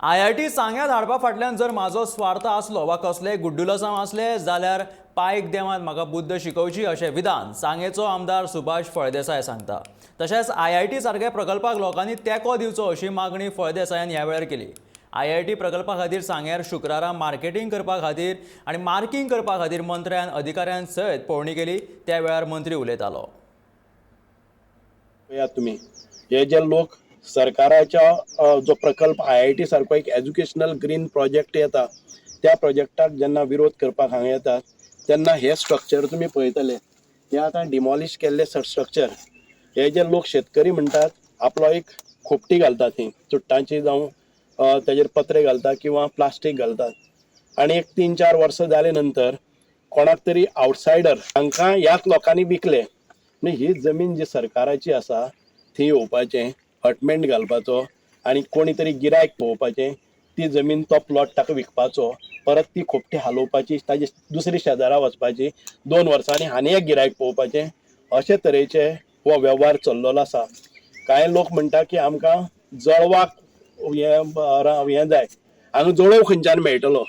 IIT सांग्यार धाडपा फाटल्यान जर म्हाजो स्वार्थ आसलो वा कसलेय गुड्डुलसांव आसले जाल्यार पायक देवान म्हाका बुद्द शिकोवची, अशें विधान सांगेचो आमदार सुभाष फळदेसाय सांगता. तशेंच आयआयटी सारक्या प्रकल्पाक लोकांनी तेंको दिवचो अशी मागणी फळदेसायान ह्या वेळार केली. आयआयटी प्रकल्पा खातीर सांग्यार शुक्रारा मार्केटींग करपा खातीर आनी मार्कींग करपा खातीर मंत्र्यान अधिकाऱ्यां सयत पळोवणी केली. त्या वेळार मंत्री उलयतालो. पळयात तुमी, हे जे लोक सरकाराच्या जो प्रकल्प आयआयटी सारको एक एज्युकेशनल ग्रीन प्रोजेक्ट येता, त्या प्रोजेक्टाक जेन्ना विरोध करपाक हांगा येतात तेन्ना हे स्ट्रक्चर तुमी पळयतले, हे आतां डिमॉलिश केल्ले स्ट्रक्चर. हे जे लोक शेतकरी म्हणटात, आपलो एक खोपटी घालतात, ही चुट्टांची जावं तेजेर पत्रे घालतात किंवा प्लास्टीक घालतात आनी एक 3-4 वर्सां जाले नंतर कोणाक तरी आवटसायडर हांकां ह्याच लोकांनी विकले. म्हणजे ही जमीन जी सरकाराची आसा थंय येवपाचें, हटमेंट घालपाचो आनी कोणी तरी गिरायक पळोवपाचें, ती जमीन तो प्लॉट ताका विकपाचो, परत ती खोपटी हालोवपाची, ताजे दुसरी शेजारा वचपाची, 2 वर्सांनी आनी एक गिरायक पळोवपाचें, अशे तरेचे हो वेव्हार चल्लेलो आसा. कांय लोक म्हणटा की आमकां जळवाक हें जाय, हांगा जळोव खंयच्यान मेळटलो?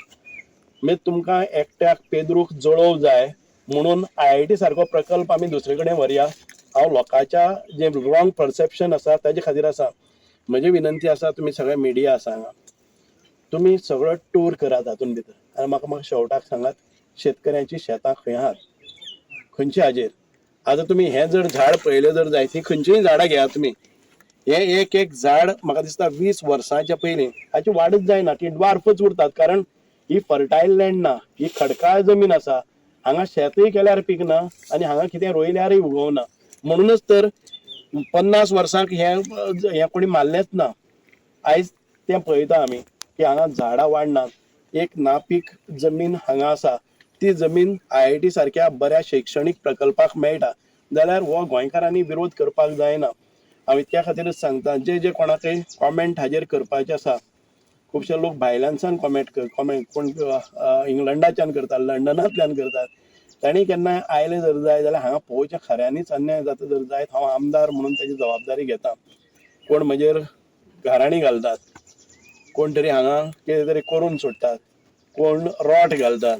म्हणजे तुमकां एकट्याक पेद्रूक जळोव जाय म्हणून आयआयटी सारको प्रकल्प आमी दुसरे कडेन व्हरया. हांव लोकांच्या जें रॉंग परसेप्शन आसा ताजे खातीर आसा. म्हजी विनंती आसा, तुमी सगळे मिडिया आसा हांगा, तुमी सगळो टूर करात हातून भितर आनी म्हाका शेवटाक सांगात, शेतकऱ्यांची शेतां खंय आहात, खंयचे हाजेर. आतां तुमी हें जर झाड पळयलें जर जायत, ही खंयचीय झाडां घेयात तुमी, हें एक एक झाड म्हाका दिसता 20 वर्सांच्या पयलीं हाची वाडच जायना, ती ड्वार्फच उरतात, कारण ही फर्टायल लँड ना, ही खडकाळ जमीन आसा. हांगा शेतूय केल्यार पिकना आनी हांगा कितें रोयल्यारय उगवना. म्हणूनच तर 50 वर्सांक हें हें कोणी मारलेंच ना. आयज तें पळयता आमी की हांगा झाडां वाडनात. एक नापीक जमीन हांगा आसा, ती जमीन आयआयटी सारक्या बऱ्या शैक्षणीक प्रकल्पाक मेळटा जाल्यार हो गोंयकारांनी विरोध करपाक जायना. हांव इतक्या खातीरच सांगता, जे जे कोणाकय कॉमेंट हाजेर करपाचे आसा, खुबशे लोक भायल्यानसान कॉमेंट कोण इंग्लंडाच्यान करतात, लंडनांतल्यान करतात, तांणी केन्नाय आयले जर जाय जाल्यार हांगा पळोवचें, खऱ्यांनीच अन्याय जाता जर जायत, हांव आमदार म्हणून तेजी जबाबदारी घेता. कोण म्हजेर घराणी घालतात, कोण तरी हांगा कितें तरी करून सोडटात, कोण रोट घालतात.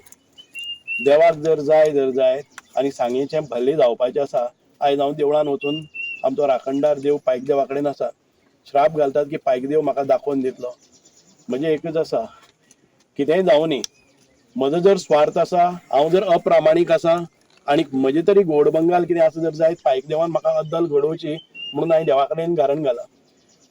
देवाक जर जाय जर जायत आनी सांगेचें भल्लें जावपाचें आसा, आयज हांव देवळान वचून आमचो राखणदार देव पायक देवा कडेन आसा, श्राप घालतात की पायक देव म्हाका दाखोवन दितलो. म्हणजे एकूच आसा, कितेंय जावं न्ही, म्हजो जर स्वार्थ आसा, हांव जर अप्रामाणीक आसा आनी म्हजे तरी गोड बंगाल कितें आसा जर जायत, पायक देवान म्हाका अद्दल घडोवची म्हणून हांवें देवा कडेन घारण घालां.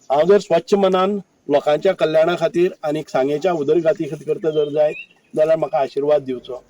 हांव जर स्वच्छ मनान लोकांच्या कल्याणा खातीर आनी सांगेच्या उदरगती खातीर करता जर जायत जाल्यार म्हाका आशिर्वाद दिवचो.